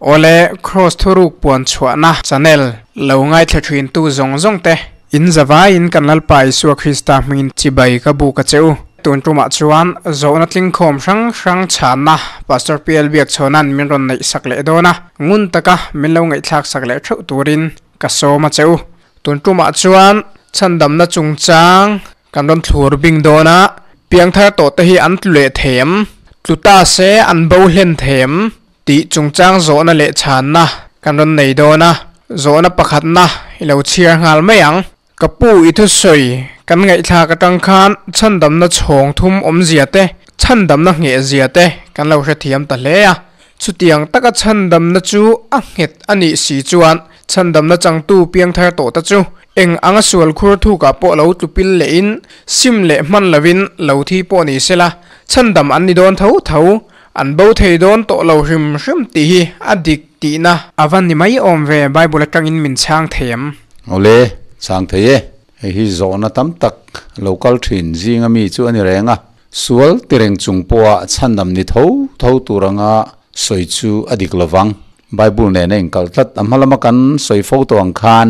Awle, Kraws thuruk puan chhuahna channel lo ngaithla thin tu zawng zawng te, in zavaiin kan Lalpa Isua Krista hmingin chibai ka buk a che u. Tun tumah chuan zawhna tlingkhawm hrang hrang chhanna Pastor PL Biakchhawna'n min rawn neih sak leh dawn a, ngun taka min lo ngaihthlak sak leh theuh turin ka sawm a che u. Tun tumah chuan chhandamna chungchang kan rawn thlur bing dawn a, piangthar tawh te hi an tlu leh thei em? Tlu ta se an bo hlen thei em? Tih chungchang zawhna leh chhanna kan rawn nei dawn a, zawhna pakhatna i lo chhiar nghal mai ang. Ka pu i thusawi kan ngaihthlak atang khan chhandamna chhawng thum awmzia te, chhandamna nghehzia te kan lo hrethiam ta hle a. Chutiang taka chhandamna chu a nghet a nih si chuan chhandamna changtu piangthar tawh ta chu eng anga sual khur thukah pawh lo tlu pil lehin sim leh hman lovin lo thi pawh ni sela chhandam an ni dawn tho tho. An bo thei dawn tawh lo hrim hrim tih hi a dik tihna a va ni mai awm ve, Bible atangin min chhang thei em? Awle, chhang thei e. Hei hi zawhna tam tak lo kal thin zinga mi chu a ni reng a, sual ti reng chung pawha chhandam ni tho tho tur anga sawi chu a dik lovang. Bible nen a inkalh tlat, a hma lama kan sawi fo tawh ang khan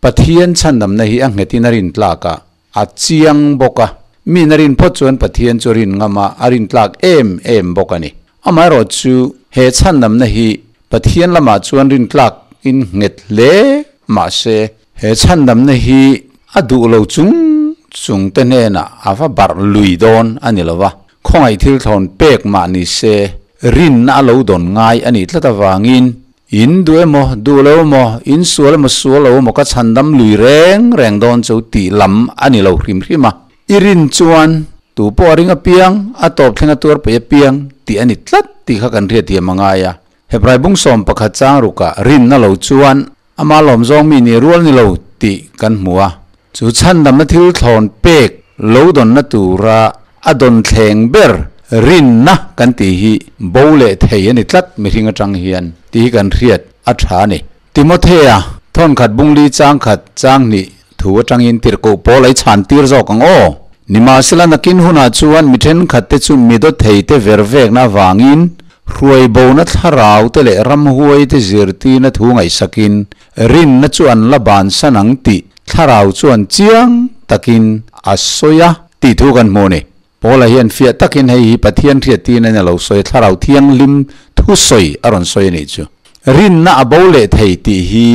Pathian chhandamna hi a nghetin a rin tlak a, A chiang bawk a, mi na rin phawt chuan Pathian chu rin ngam a, a rin tlak em em bawk a ni. Amaherawh chu he chhandamna hi Pathian lamah chuan rin tlak in nghet hle mahse, he chhandamna hi a duh lo chung chung te hnenah a va barh lui dawn a ni lo va, khawngaih thil thlawn pek mah ni se rinna a lo dawn ngai a nih tlat avangin In duh emaw, duh lo emaw, in sual emaw sual lo emaw ka chhandam lui reng reng dawn chu tih lam a ni lo hrim hrim a. I rin chuan tu pawh a ring apiang, a tawp thleng a tuar peih apiang tih a ni tlat tih kha kan hriatthiam a ngai a. Hebrai bung 11 chang rukah rinna lo chuan ama lawm zawng mi nih rual ni lo tih kan hmu a. Chu chhandamna thil thlawn pek lo dawnna tura a dawn thleng ber rinna kan tih hi bo leh thei a ni tlat mihring atang hian tih hi kan hriat a tha a ni. Timothea, thawnkhat bungli changkhat changhnih thu atangin tirhkoh pawl a i chhan tir zawk ang aw. Nimahsela nakin hunah chuan mi thenkhat te chu mi dawthei te ver vekna avangin hruaibona thlarau te leh ramhuai te zirtirna thu ngaihsakin Rinna chu an la bansan ang tih thlarau chuan chiang takin a sawi a tih thu kan hmu a ni. Paula hian fiah takin hei hi Pathian hriattirna in a lo sawi a, Thlarau Thianghlim thusawi a rawn sawi a nih chu. Rinna a bo leh thei tih hi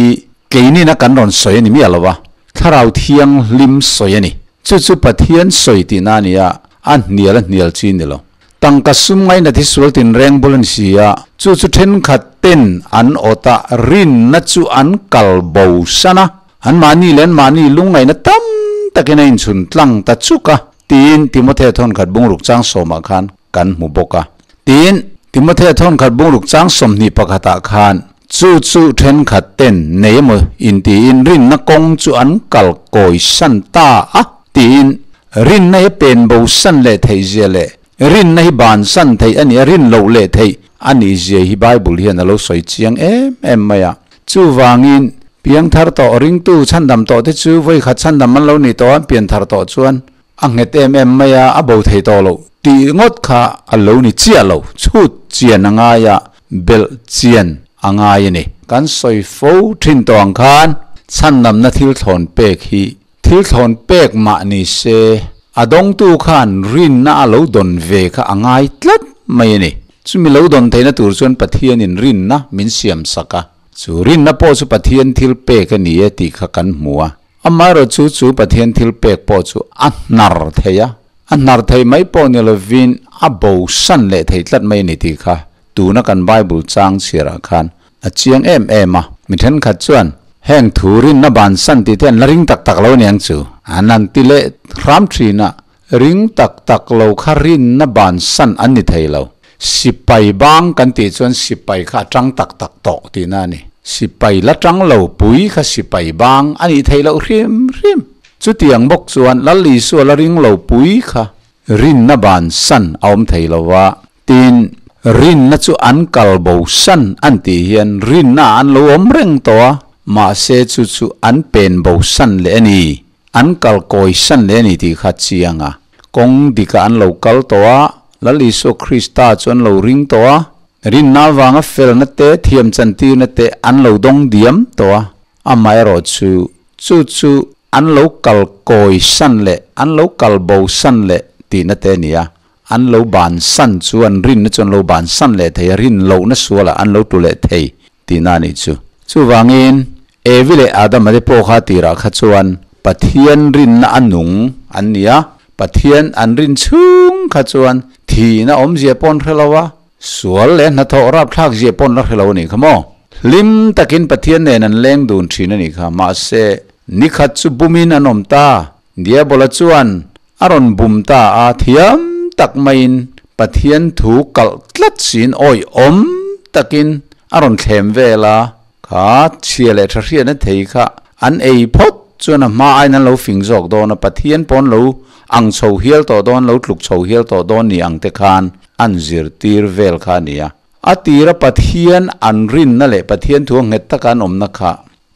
keinina kan rawn sawi a ni miah lo a, Thlarau Thianghlim sawi a ni. Chu chu Pathian sawi tihna a ni a, a hnial a hnial chi ni lo. Tangka sum ngainat hi sual tinreng bul a ni si a, chu chu thenkhat ten an awt a, rinna chu an kal bo san a, anmahni leh anmahni lungngaihna tam takin a inchhun tlang ta chuk a, tiin Timothea thawnkhat bungruk chang sawmah khan kan hmu bawk a. Tin, Timothea thawnkhat bungruk chang 21 ah khan chu chu thenkhat ten nei emaw intiin rinna kawng chu an kal kawi san ta a, tiin Rinna hi pen bo san leh theih zia leh rinna hi ban san theih a nih a, rin loh leh theih a nih zia hi Bible hian a lo sawi chiang em em mai a. Chuvangin, piangthar tawh, ringtu chhandam tawh te chu vawi khat chhandam an lo nih tawh a, an pianthar tawh chuan a nghet em em mai a, a bo thei tawh loh tih ngawt kha a lo ni chiah lo, chhut chian a ngai a, belh chian a ngai a ni. Kan sawi fo thin tawh ang khan chhandamna thil thlawn pek hi Thil thlawn pek mah ni se, a dawngtu khan rinna a lo dawn ve kha a ngai tlat mai a ni. Chumi lo dawn theihna tur chuan Pathianin rinna min siam sak a, chu rinna pawh chu Pathian thil pek a ni e tih kha kan hmu a. Amaherawh chu chu Pathian thil pek pawh chu a hnar thei a, a hnar thei mai pawh ni lovin a bosan leh thei tlat mai a ni tih kha tuna kan Bible chang chhiarah khan A chiang em em a, mi thenkhat chuan heng thu rinna bansan tih te an la ring tak tak lo aniang chu an han ti leh hram thin a, ring tak tak lo kha rinna bansan an ni thei lo. Sipai bang kan tih chuan sipai kha a tang tak tak tawh tihna a ni. Sipai la tang lo pui kha sipai bang a nih theih loh hrim hrim. Chutiang bawk chuan Lal Isua la ring lo pui kha rinna bansan a awm thei lo va, Tin, rinna chu an kal bo san an tih hian rinna ah an lo awm reng tawh a, mahse chu chu an pen bo san leh a ni, an kal kawi san leh a ni tih kha chiang a. Kawng dikah an lo kal tawh a, Lal Isua Krista chu an lo ring tawh a. Rinna avanga felna te, thiam chantirna te an lo dawng diam tawh a, amaherawhchu chu chu an lo kal kawi san leh an lo kal bo san leh tihna te a ni a, an lo ban san chu an rinna chu an lo ban san leh thei a, rin lohna sualah an lo tlu leh thei tihna a nih chu. Chuvangin Evi leh Adama te pawh kha tirah kha chuan Pathian rinna a nung an ni a, Pathian an rin chhung kha chuan thihna awmzia pawh an hre lo a, sual leh hnathawh rapthlak zia pawh an la hre lo a nih kha maw? Hlim takin Pathian nen an leng dun thin a nih kha. Mahse, nikhat chu bumin an awm ta. Diabola chuan a rawn bum ta a, thiam tak maiin Pathian thu kalh tlat siin awihawm takin a rawn thlem vel a. Kha chhia leh tha hriatna thei kha an ei phawt chuan a hma aiin an lo fing zawk dawn a, Pathian pawn lo ang chho hial tawh dawn, lo tluk chho hial tawh dawn ni ang te khan an zirtir vel kha a ni a. A tira Pathian an rinna leh Pathian thu a nghet taka an awmna kha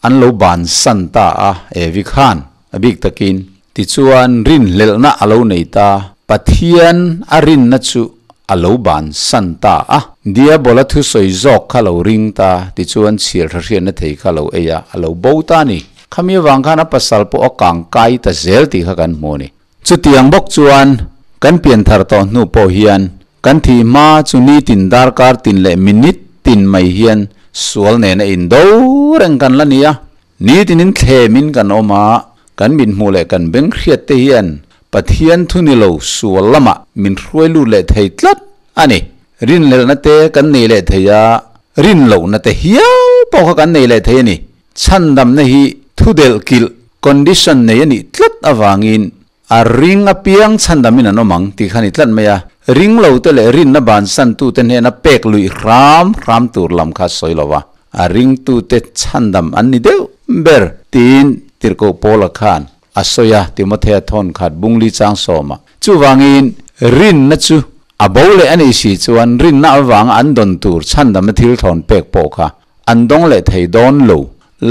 an lo bansan ta a, Evi khan a bik takin. Tichuan rinhlelhna a lo nei ta, Pathian a rinna chu a lo bansan ta a. Diabola thusawi zawk kha lo ring ta, tichuan chhiar tha hriatna thei kha lo ei a, a lo bo ta a ni. Khami avang khan a pasal pawh a kang kai ta zel tih kha kan hmu a ni. Chutiang bawk chuan kan pianthar tawh hnu pawh hian kan thih hma chu nitin darkar tin leh minute tin mai hian sual nena indo reng kan la ni a. Nitinin thlemin kan awm a, kan mithmuh leh kan beng hriat te hian Pathian thu ni lo sual lamah min hruai lut leh thei tlat a ni. Rinhlelhna te kan nei leh thei a, rinlohna te hial pawh kha kan nei leh thei a ni. Chhandamna hi thudelh kilh, condition, nei a nih tlat avangin A ring apiang chhandamin an awm ang tih kha a ni tlat mai a, ring lo te leh rinna bansantute hnena pek luih hram hram tur lam kha a sawi lo va, a ringtute chhandam an ni deuh ber tiin Tirhkoh Paula khan a sawi a, Timothea thawn khat bungli chang sawma. Chuvangin rinna chu a bo leh a nih si chuan rinna avanga an dawn tur chhandamna thil thawn pek pawh kha an dawng leh thei dawn lo,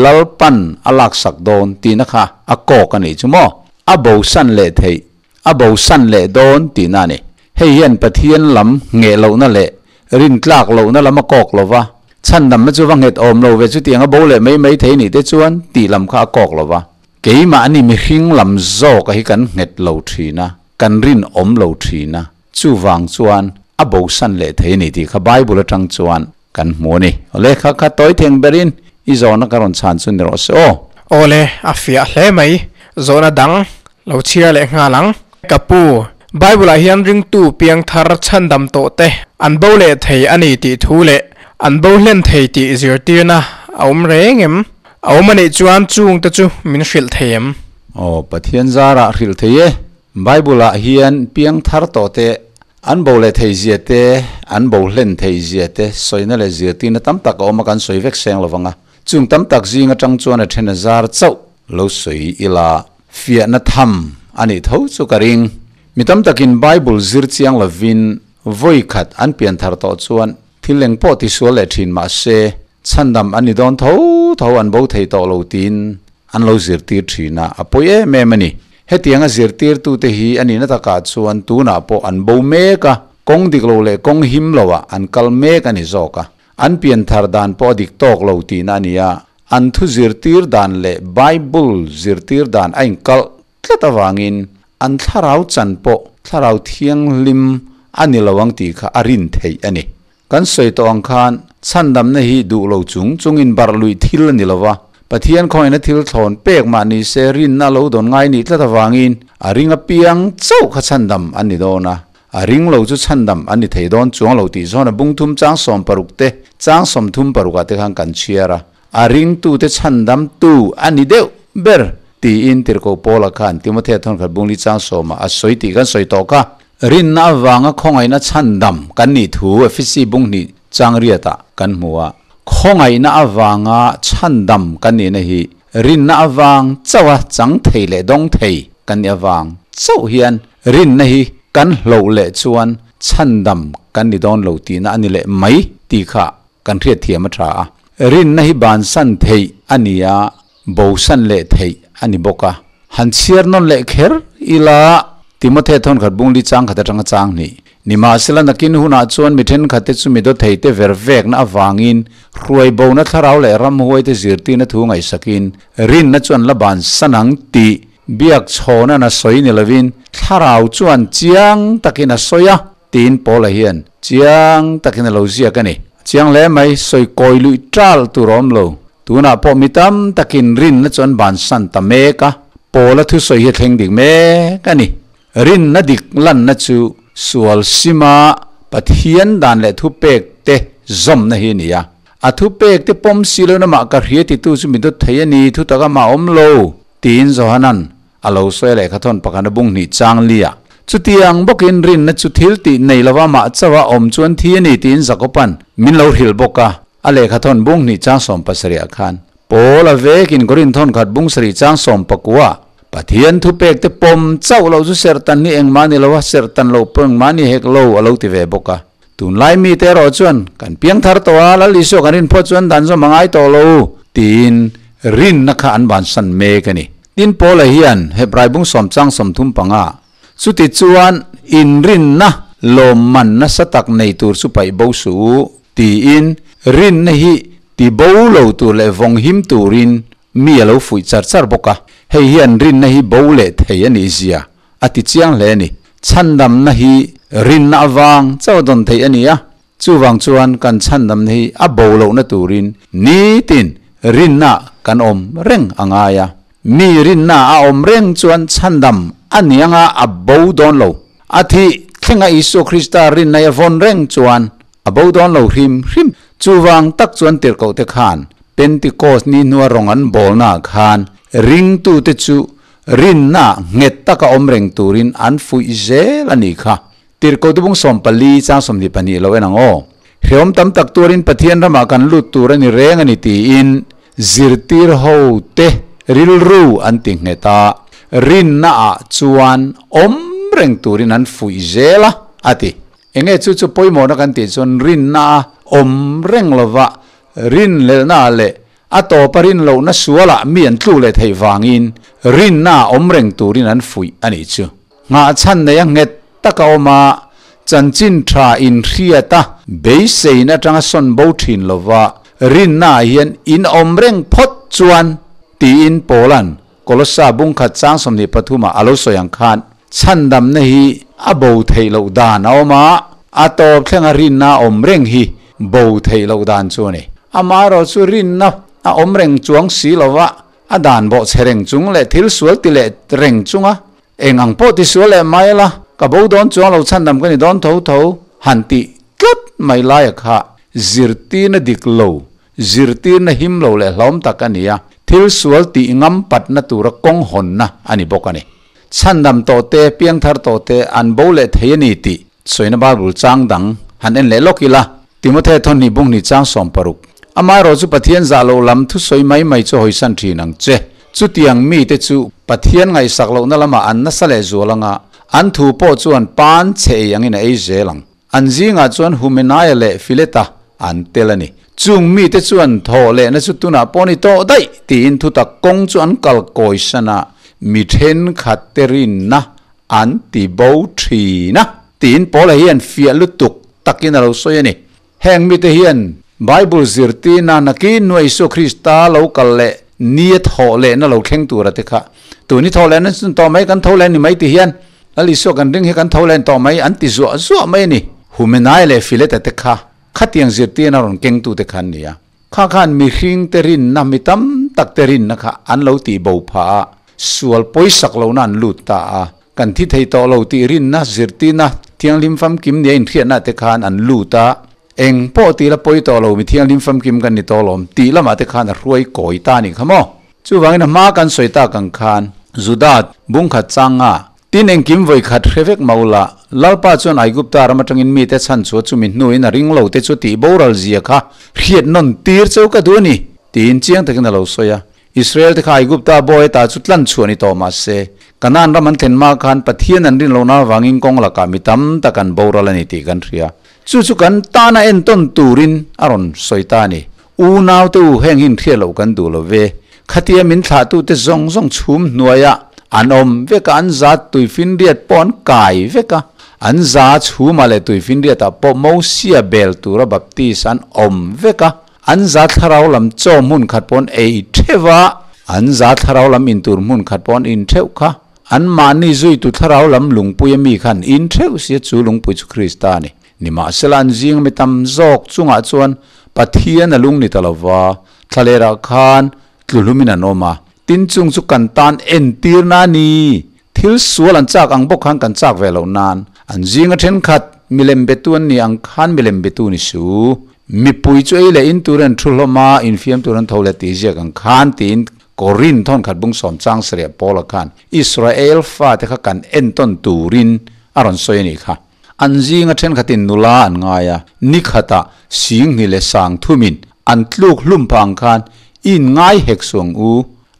Lalpan a laksak dawn tihna kha a kawk a nih chu maw? A bosan leh theih, a bosan leh dawn tihna a ni. Hei hian Pathian lam ngheh lohna leh rintlak lohna lam a kawk lo va, chhandamna chu va nghet awm lo ve chutiang a bo leh mai mai thei nih te chuan tih lam kha a kawk lo va. Keimahni mihring lam zawka hi kan nghet lo thin a, kan rinawm lo thin a, chuvang chuan a bosan leh thei a ni tih kha Bible atang chuan Kan hmu a ni. Awle, kha kha tawi theng berin i zawhna ka rawn chhan chu ni rawh se aw. Awle, a fiah hle mai. Zawhna dang lo chhiar leh nghal ang. Ka pu, Bible-ah hian ringtu piangthar chhandam tawh te an bo leh thei a ni tih thu leh an bo hlen thei tih zirtirna a awm reng em? A awm a nih chuan chung te chu min hrilh thei em? Aw, Pathian zarah hrilh thei e. Bible-ah hian piangthar tawh te An bo leh thei zia te, an bo hlen thei zia te, sawina leh zirtirna tam tak a awm a, kan sawi vek seng lo vang a. Chung tam tak zing atang chuan a then a zar chauh lo sawi ila fiahna tham a nih tho chu ka ring. Mi tam takin Bible zir chiang lovin vawi khat an pian thar tawh chuan thil eng pawh tisual leh thin mah se chhandam an ni dawn tho tho an bo thei tawh lo tiin an lo zirtir thin a, a pawi em em a ni. Hetianga zirtirtute hi a nihna takah chuan tunah pawh an bo mek a, kawng dik lo leh kawng him loah an kal mek a ni zawk a. An pianthar dan pawh a dik tawk lo tihna a ni a, an thu zirtir dan leh Bible zirtir dan a inkalh tlat avangin an thlarau chan pawh thlarau thianghlim a ni lo ang tih kha a rin theih a ni. Kan sawi tawh ang khan chhandamna hi duh lo chung chungin barh luih thil a ni lo va, Pathian khawngin a thil thlawn pek mah ni se rinna a lo dawn ngai nih tlat avangin a ring apiang chauh kha chhandam an ni dawn a, a ring lo chu chhandam an ni thei dawn chuang lo tih zawn a bungthum chang 16 te chang 35 ah te khan kan chhiar a, a ringtute chhandamtu a ni deuh ber tiin Tirhkoh Paula khan Timothea thawnkhat bungli chang sawmah a sawi tih kan sawi tawh kha. Rinna avanga khawngaihna chhandam kan nih thu Efesi bung hnih chang riatah kan hmu a. Khawngaihna avanga chhandam kan nihna hi rinna avang chauha chang thei leh dawng thei kan nih avang chauh hian rinna hi kan hloh leh chuan chhandam kan ni dawn lo tihna a ni leh mai tih kha kan hriatthiam a tha a. Rinna hi bansan theih a ni a, bosan leh theih a ni bawk a. Han chhiar nawn leh kher ila, Timothea thawnkhat bungli chang khat atanga chang hnih. Nimahsela nakin hunah chuan mi thenkhatte chu mi dawtheite ver vekna avangin hruai bona thlarau leh ramhuaite zirtirna thu ngaihsakin rinna chuan la bansan ang tih biak chhawnan a sawi ni lovin thlarau chuan chiang takin a sawi a tiin Paula hian chiang takin a lo ziak a ni. A chiang hle mai, sawi kawi luih tal tur a awm lo. Tunah pawh mi tam takin rinna chu an bansan ta mek a, Paula thusawi hi a thleng dik mek a ni. Rinna dik lanna chu sual sima Pathian dan leh thupek te zawmna hi a ni a. A thupek te pawm si lo namah ka hria titu chu mi dawt thei a ni, thutak amah awm lo, tiin Johanan a lo sawi a lehkhathawn pakhat a bung hnih chang li a. Chutiang bawkin rinna chu thil tih nei lova mah chauha awm chuan thi a ni tiin Jakoban min lo hrilh bawk a, a lehkhathawn bung hnih chang 70 ah khan. Paul a vekin Korin thawnkhat bung sarih chang 19 Pathian thupek te pawm chauh loh chu serhtan hi engmah ni lo a, serhtan loh pawh engmah ni hek lo a lo ti ve bawk a. Tunlai mite erawh chuan kan piang thar tawh a, Lal Isua kan rin phawt chuan dan zawm a ngai tawh lo tiin rinna kha an bansan mek a ni. Tin Paula hian Hebrai bung sawm chang 35 chuti chuan inrinna lawmman nasa tak nei tur chu paih bo suh u tiin rinna hi Ti bo lo tur leh vawng him turin mi a lo fuih char char bawk a, hei hian rinna hi bo leh thei a nih zia a ti chiang hle a ni. Chhandamna hi rinna avang chauh a dawn theih a ni a, chuvang chuan kan chhandamna hi a bo lohna turin nitin rinna kan awm reng a ngai a. Mi rinna a awm reng chuan chhandam a ni anga a bo dawn lo. A thih thlenga Isua Krista rinna i a vawn reng chuan A bo dawn lo hrim hrim. Chuvang tak chuan tirhkohte khan Pentecost ni hnua rawng an bawlnaah khan ringtute chu rinna nghet taka awm reng turin an fuih zel a nih kha. Tirhkohte bung 14 chang 22 lo en ang aw. Hrehawm tam tak tuarin Pathian ramah kan lut tur a ni reng a ni tiin zirtir hote rilru an ti nghet a, rinnaah chuan awm reng turin an fuih zel a, a ti. Enge chu chu pawimawhna kan tih chuan rinna a awm reng lova, rinhlelhna leh a tawpa rinlohna sualah mi an tluk leh theih vangin rinna a awm reng turin an fuih a nih chu. Nghahchhan nei a nghet tak a awm a, chanchin tha inhriat a beiseina atanga sawn bo thin lova rinna ah hian in awm reng phawt chuan tiin Paula'n Kolossa bungkhat chang 23 ah a lo sawi ang khan chhandamna hi a bo theih loh dan a awm a, a tawp thlenga rinna a awm reng hi bo theih loh dan chu a ni. Amaherawh chu rinna a awm reng chuang si lova a dan bawh chhe reng chung leh thil sual ti leh reng chunga eng ang pawh ti sual leh mai la, ka bo dawn chuang lo chhandam ka ni dawn tho tho han tih tlat mai laia kha zirtirna dik lo Zirtirna him lo leh hlawm tak a ni a, thil sual tih ngam patna tura kawng hawnna a ni bawk a ni. Chhandam tawh te, piangthar tawh te an bo leh thei a ni tih sawina Bible chang dang han en leh lawk ila, Timothy thawnhnih bunghnih chang 16. Amaherawh chu Pathian zah loh lam thusawi mai mai chu hawisan thin ang che. Chutiang mite chu Pathian ngaihsak lohna lamah an nasa leh zual anga, an thu pawh chuan pan chhe ei angin a ei zel ang. An zingah chuan Humenaia leh Fileta an tel a ni. Chung mite chuan thaw lehna chu tunah pawh ni tawh daih tiin thutak kawng chu an kal kawi san a, mi thenkhat te rinna an ti bo thin a tiin Paula hian fiah lutuk takin a lo sawi a ni. Heng mite hian Bible zirtirna nakin nuai Isua Krista lo kal leh ni a thawh lehna lo thleng tura te kha tun hi thawh lehna chu tawh mai kan tho leh ni mai ti hian Lal Isua kan ring hi kan tho len tawh mai an ti zuah zuah mai a ni. Humenai leh Fileta te kha khatiang zirtirna rawn kengtu te kha an ni a. Kha khan mihring te rinna, mi tam tak te rinna kha an lo tih bo phah a, sual pawisak lohna an lut ta a. Kan thi thei tawh lo tih rinna, zirtirna thianghlim famkim nia inhriatna te khan an lut a. Eng pawh tih la pawi tawh lo, mi thianghlim famkim kan ni tawh lawm tih lamah te khan a hruai kawi ta a nih kha maw? Chuvangin a hma kan sawi tak ang khan Juda bungkhat changa tin engkim vawi khat hre vek mah ula, Lalpa chuan Aigupta ram atangin mite chhan chhuah chumi hnuin a ring lo te chu tih boral zia kha hriat nawn tir cheu ka duh a ni, tiin chiang takin a lo sawi a. Israel te kha Aigupta bawi ata chu tlan chhuah ni tawh mah se, Kanaan ram an thlen hma khan Pathian an rin lohna avangin kawng lakah mi tam tak an boral a ni tih kan hria. Chu chu kan tana entawn turin a rawn sawi ta a ni. Unaute u, heng hi inhriat loh kan duh lo ve. Khatia min thlahtute zawng zawng chhum hnuaiah an awm vek a, an zat tui finriat pawh an kai vek a. An za chhuma leh tuifinriatah pawh Mosia bel tura baptis an awm vek a, an za thlarau lam chaw hmun khat pawh an ei theuh a, an za thlarau lam in tur hmun khat pawh an in theuh kha. Anmahni zuitu thlarau lam lungpui a mi khan in theuh sia chu lungpui chu Krista a ni. Nimahsela an zing mi tam zawk chungah chuan Pathian a lung ni ta lova, thlalerah khan tluhlumin an awm a, tin chung chu kan tan entirna a ni. Thil sual an chak ang bawk khan kan chak ve loh nan an zinga thenkhat milem betu an ni ang khan milem betu ni su. Mipui chu ei leh in tur an thu hlawm a, infiam tur an tho leh tih ziak ang khan tiin Korin thawnkhat bung sawm chang sarih Paula khan Israel fate kha kan entawn turin a rawn sawi a nih kha. An zinga thenkhatin nula an ngai a, ni khatah Singhni leh Sangthumin an tluk hlum phah ang khan i inngai hek suang u.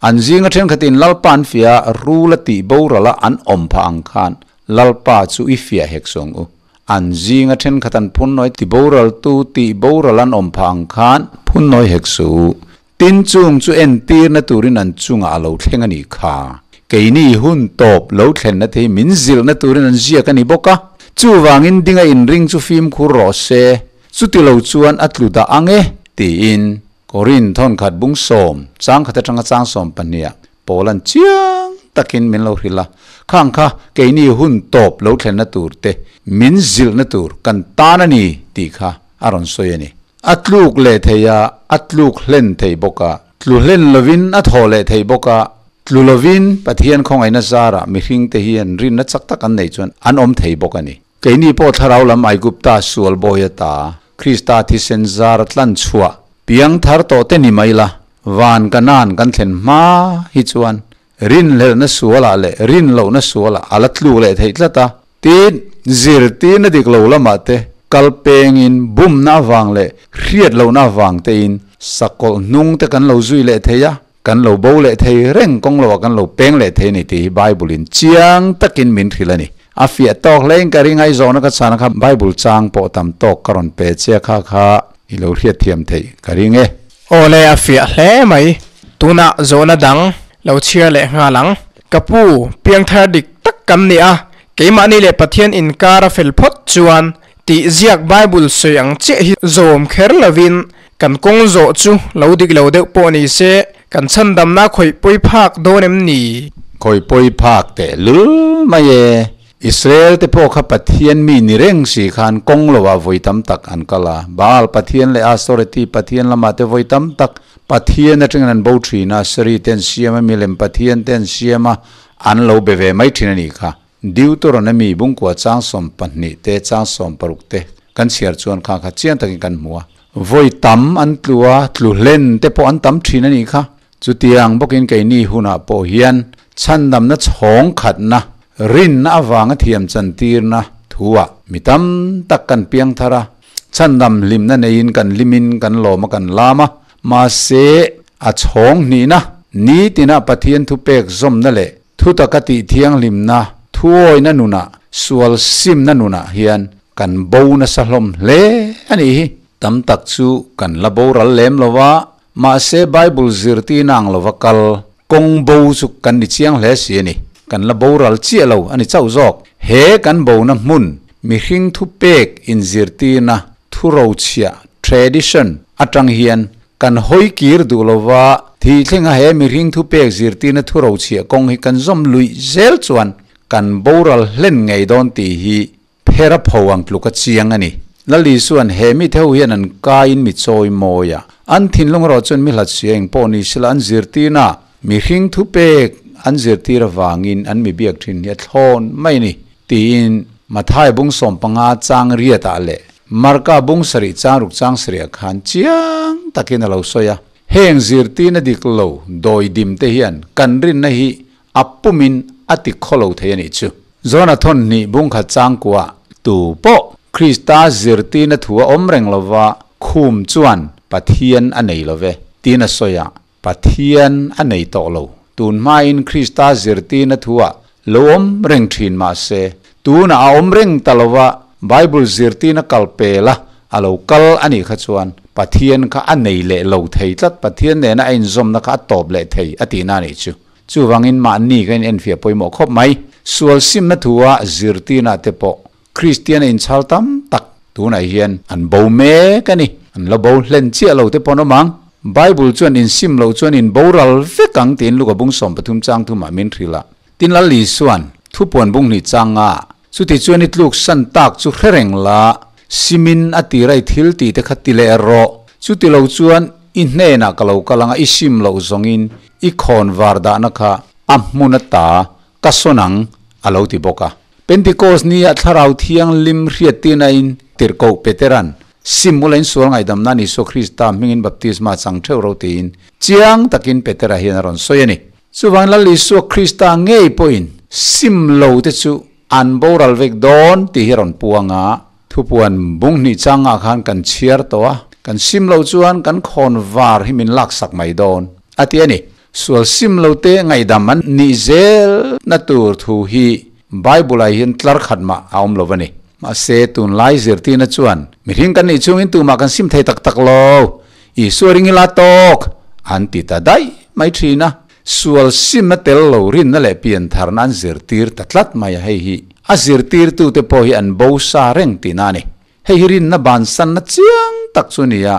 An zinga thenkhatin Lalpa an fiah a, rul a tih boral a an awm phah ang khan Lalpa chu i fiah hek suang u. An zinga thenkhat an phunnawi ti boraltu tih boral an awm phah ang khan phunnawi hek suh u. Tin chung chu entirna turin an chungah a lo thleng a nih kha. Keini hun tawp lo thlenna te hi min zilhna turin an ziak a ni bawk a. Chuvangin dinga inring chu fimkhur rawh se, chuti lo chuan a tlu dah ang e, tiin Korin thawnkhat bung sawm, changkhat atanga chang sawm pahniha Paul-a'n chiang takin min lo hrilh a, Khang kha keini hun tawp lo thlenna tur te, min zilhna tur kan tan a ni tih kha a rawn sawi a ni. A tluk leh thei a, a tluk hlen thei bawk a, tlu hlen lovin a thaw leh thei bawk a, tlu lovin Pathian khawngaihna zarah mihringte hian rinna chak tak an neih chuan an awm thei bawk a ni. Keini pawh thlarau lam Aigupta sual bawi ata Krista thisen zara tlan chhuah piang thar tawh te ni mai la, van Kanaan kan thlen hma hi chuan rinhlelhna sualah leh rinlohna sualah a la tluk leh theih tlat a. Tin, zirtirna dik lo lamah te kal pengin bumna avang leh hriat lohna avang tein sakawlh hnung te kan lo zui leh thei a, kan lo bo leh thei reng kawng loah kan lo peng leh thei a ni tih hi Bible-in chiang takin min hrilh a ni. A fiah tawk hlein ka ring a, i zawhna ka chhana kha Bible chang pawh tam tawk ka rawn pe che a kha kha i lo hriatthiam theih ka ring e. Aw le, a fiah hle mai. Tunah zawhna dang lo chhiar leh nghal ang. Ka pu, piangthar dik tak kan ni a, keimahni leh Pathian inkar a fel phawt chuan tih ziak Bible sawi ang chiah hi zawm kher lovin kan kawng zawh chu lo dik lo deuh pawh ni se kan chhandamna khawih pawi phak dawn em ni? Khawih pawi phak teh lul mai e. Israel te pawh kha Pathian mi ni reng si khan kawng lo ah vawi tam tak an kal a, Baal Pathian leh Astoreti Pathian lamah te vawi tam tak Pathian atangin an bo thin a, Sari te an siam a, milem Pathian te an siam a, an lo be ve mai thin a nih kha. Deuteronomy bungkua chang 12 te chang 16 te kan chhiar chuan kha kha chiang takin kan hmu a. Vawi tam an tlu a, tlu hlen te pawh an tam thin a nih kha. Chutiang bawkin keini hunah pawh hian chhandamna chhawng khatna, rinna avanga thiam chantirna thuah mi tam tak kan piang thar a, chhandam hlimna neiin kan hlimin kan lawm a kan lam a, mahse a chhawng hnihna, nitina Pathian thupek zawmna leh thutaka tih thianghlimna, thuawina nunah, sual simna nunah hian kan bo nasa hlawm hle a nih hi. Tam tak chu kan la boral lem lo a, Mahse Bible zirtirna ang lova kal kawng bo chu kan ni chiang hle si a ni. Kan la boral chiah lo a ni chauh zawk. He kan bona hmun, mihring thupek inzirtirna thurochhiah, tradition, atang hian kan hawi kir duh lova thih thlenga he mihring thupek zirtirna thurochhiah kawng hi kan zawm luih zel chuan kan boral hlen ngei dawn tih hi Phera pho ang tluk a chiang a ni. Lal Isua'n he mite ho hian an kaiin mi chawi mawi a, an thinlung erawh chuan mi hlat sia eng pawh ni sela an zirtirna mihring thupek an zirtir avangin an mi biak thin hi a thlawn mai a ni, tiin Mathai bung 15 chang riatah leh Marka bung sarih chang ruk chang sarihah khan chiang takin a lo sawi a. Heng zirtirna dik lo dawidim te hian kan rinna hi A pumin a ti khaw lo thei a nih chu. Zona thawn hnih bungkhat changkua tu pawh Krista zirtirna thu a awm reng lova khum chuan Pathian a nei lo ve tiin a sawi a, Pathian a nei tawh lo. Tun hmain Krista zirtirna thu ah lo awm reng thin mah se, tunah a awm reng ta lova Bible zirtirna kal pel a a lo kal a nih kha chuan Pathian kha a nei leh lo thei tlat, Pathian nena a inzawmna kha a tawp leh thei a tihna a nih chu. Chuvangin mahni ka inenfiah pawimawh khawp mai. Sual simna thua zirtirna te pawh Kristian a inchhal tam tak tunah hian an bo mek a ni. An la bo hlen chiah lo te pawh an awm ang. Bible chuan insim loh chuan in boral vek ang tiin Luka bung 13 chang thumah min hrilh a. Tin Lal Isua'n thupuan bung hnih chang nga chuti chuan i tluk san tak chu hre reng la, simin a tira i thil tih te kha ti leh rawh. Chuti lo chuan i hnenah ka lo kal anga i sim loh zawngin i khawn var dahna kha a hmun ata ka sawn ang a lo ti bawk a. Pentecost nia Thlarau Thianghlim hriattirna in tirhkoh Petera'n Sim ula in sual ngaihdam nan Isua Krista hmingin baptisma chang theuh ro tiin chiang takin Petera hian a rawn sawi a ni. Chuvangin Lal Isua Krista ngei pawhin sim lo te chu an boral vek dawn tih hi a rawn puang a, thupuan bung hnih changah khan kan chhiar tawh a, kan sim lo chuan kan khawn var hi min laksak mai dawn a ti a ni. Sual sim lo te ngaihdam an nih zel na tur thu hi Bible ah hian tlar khat mah a awm lo a ni. Mahse tunlai zirtirna chuan mihring kan nih chungin tumah kan sim thei tak tak lo, Isua ring ila tawk an ti ta daih mai thin a, sual simna tel lo rinna leh piantharna an zirtir ta tlat mai a, hei hi a zirtirtute pawh hi an bo sa reng tihna a ni. Hei hi rinna bansanna chiang tak chu a ni a,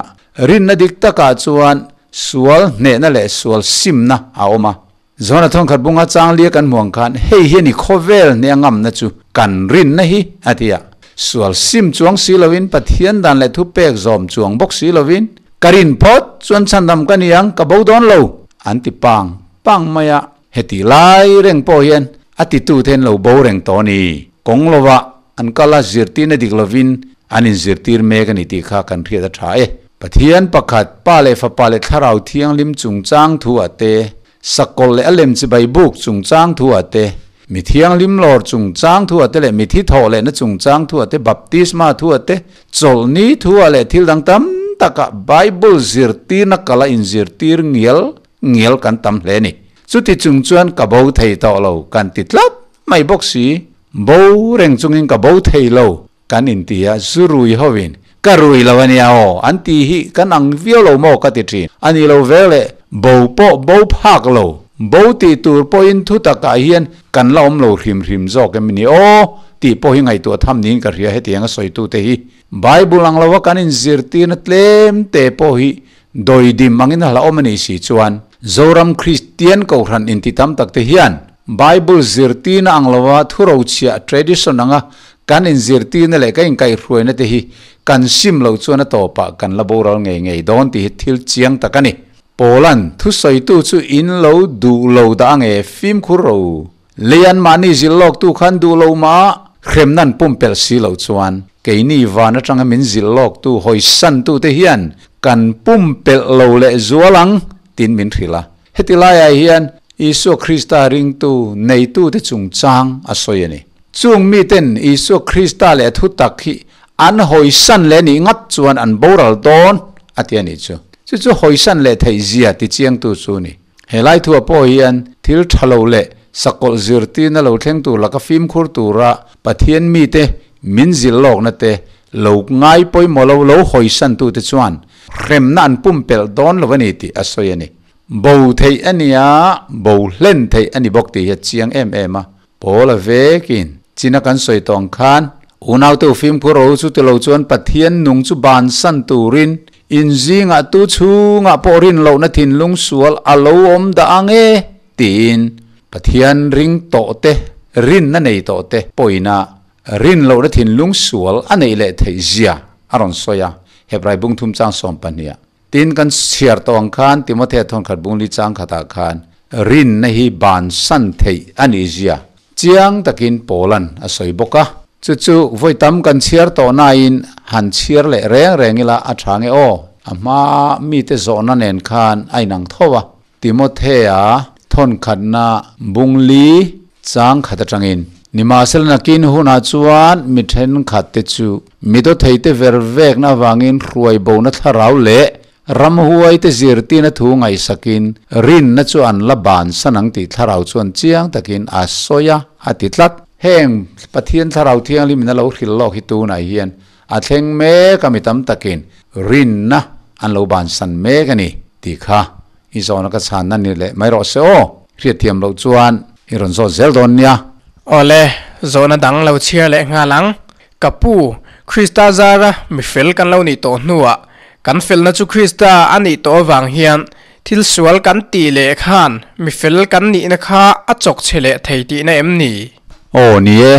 rinna dik takah chuan sual hnehna leh sual simna a awm a. Zona thawnkhat bunga changlia kan hmuh ang khan hei hi a ni khawvel hne a ngamna chu kan rinna hi a ti a. Sual sim chuang si lovin Pathian dan leh thupek zawm chuang bawk si lovin ka rin phawt chuan chhandam ka ni ang ka bo dawn lo an ti pang pang mai a. Heti lai reng pawh hian a titu te an lo bo reng tawh a ni. Kawng lovah an kal a zirtirna dik lovin an inzirtir mek a ni tih kha kan hriat a tha e. Pathian pakhat, Pa leh Fapa leh Thlarau Thianghlim chungchang thu ah te, Sakawlh leh a lem chibai buk chungchang thu ah te, Mi Thianghlim lawr chungchang thu ah te leh Mithi thawh lehna chungchang thu ah te, Baptisma thu ah te, Chawlhni thu ah leh thil dang tam tak ah Bible zirtirna kal a inzirtir ngial ngial kan tam hle a ni. Chuti chung chuan ka bo thei tawh lo kan ti tlat mai bawk si. Bo reng chungin ka bo thei lo Kan inti a, zu rui hovin ka rui lo a nia aw, an ti hi kan ang viau lo maw ka ti thin. A ni lo ve le, bo pawh bo phak lo, bo tih tur pawhin thu takah hian kan la awm lo hrim hrim zawk em ni aw tih pawh hi ngaihtuah tham niin ka hria hetiang a sawitute hi. Bible ang lova kan inzirtirna tlem te pawh hi dawidim angin a hlauhawm a nih si chuan Zoram Kristian Kohhran inti tam tak te hian Bible zirtirna ang lova thurochhiah tradition anga kan inzirtirna leh kan inkaihhruaina te hi kan sim loh chuan a tawpah kan la boral ngei ngei dawn tih hi thil chiang tak a ni. Paula'n thusawitu chu in lo duh lo dah ange fimkhur ro. Lei an mahni zilh lawktu khan duh lo mah hremna an pumpelh si loh chuan keini van atanga min zilh lawktu hawisantute hian kan pumpelh lo leh zual ang tiin min hrilh a. Heti laiah hian Isua Krista ringtu neitute chungchang a sawi a ni. Chung miten Isua Krista leh a thutak hi an hawisan leh nih ngat chuan an boral dawn a ti a nih chu. Chu chu hawisan leh theih zia ti chiangtu chu a ni. He lai thuah pawh hian thil tha lo leh sakawlh zirtirna lo thleng tur laka fimkhur tura Pathian mite min zilh lawkna te lo ngai pawimawh lo lo hawisantute chuan hremna an pumpelh dawn lo a ni tih a sawi a ni. Bo theih a nia, bo hlen theih a ni bawk tih hi a chiang em em a. Paul a vekin china kan sawi tawh ang khan unaute u fimkhur ro chu tilo chuan Pathian nung chu bansan turin in zingah tu chhungah pawh rin lohna thinlung sual a lo awm dah ang e tiin Pathian ring tawh te, rinna nei tawh te pawhin a rin lohna thinlung sual a neih leh theih zia a rawn sawi a, Hebrai bung thum chang 12 ah. Tin, kan chhiar tawh ang khan Timothea thawnkhat bungli chang khatah khan rinna hi bansan theih a nih zia chiang takin Paula'n a sawi bawk a. Chu chu vawi tam kan chhiar tawh nain han chhiar leh reng reng ila a tha nge aw? A hma mite zawhna nen khan a inang tho a. Timothea thawnkhatna bungli chang khat atangin, Nimahsela nakin hunah chuan mi thenkhatte chu mi dawtheite ver vekna avangin hruai bona thlarau leh ramhuaite zirtirna thu ngaihsakin rinna chu an la bansan ang tih thlarau chuan chiang takin a sawi a, a ti tlat. Heng Pathian Thlarau Thianghlimin a lo hrilh lawk hi tunah hian a thleng mek a mi tam takin rinna an lo bansan mek a ni tih kha i zawhna ka chhanna ni leh mai rawh se aw. Hriatthiam loh chuan i rawn zawt zel dawn nia. Awle, zawhna dang lo chhiar leh nghal ang. Ka pu, Krista zara mi fel kan lo nih tawh hnuah, kan felna chu Krista a nih tawh avang hian thil sual kan tih leh khan mi fel kan nihna kha a chawk chhe leh thei tihna em ni? Aw, ni e.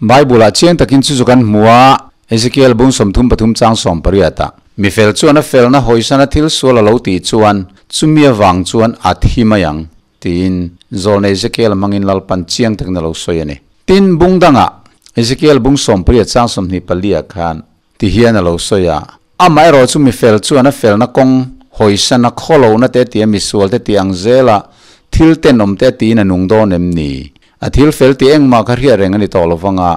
Bible-ah chiang takin chu chu kan hmu a, Ezekiel bung 33 chang 18 ah, Mi fel chuan a felna hawisana thil sual a lo tih chuan chumi avang chuan a thi mai ang, tiin Zawlna Ezekiel hmangin Lalpan chiang takin a lo sawi a ni. Tin, bung dangah, Ezekiel bung 18 chang 24 ah khan ti hian a lo sawi a, Amaherawh chu mi fel chuan a felna kawng hawisana khawlohna te tia misual te tih ang zela thil tenawm te tiin a nung dawn em ni? A thil fel tih engmah kha hriat reng a ni tawh lovang a,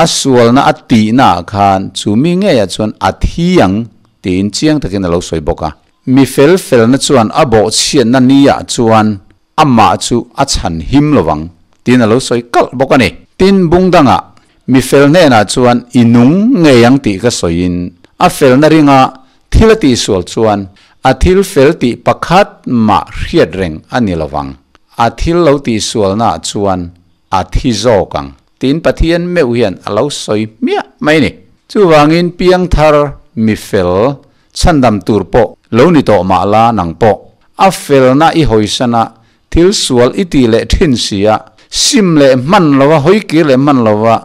a sualna a tihna ah khan chu mi ngeiah chuan a thi ang tiin chiang takin a lo sawi bawk a. Mi fel felna chuan a bawhchhiatna ni ah chuan amah chu a chhan him lovang tiin a lo sawi kalh bawk a ni. Tin, bung dangah mi fel hnenah chuan i nung ngei ang tih ka sawiin a felna ringa thil a tihsual chuan a thil fel tih pakhat mah hriat reng a ni lovang. A thil lo tihsualnaah chuan a thi zawk ang tiin Pathian meuh hian a lo sawi hmiah mai a ni. Chuvangin piangthar mi fel chhandam tur pawh lo ni tawh mah la nang pawh a felna i hawisan a, thil sual i tih leh thin si a, sim leh hman lova hawi kir leh hman lova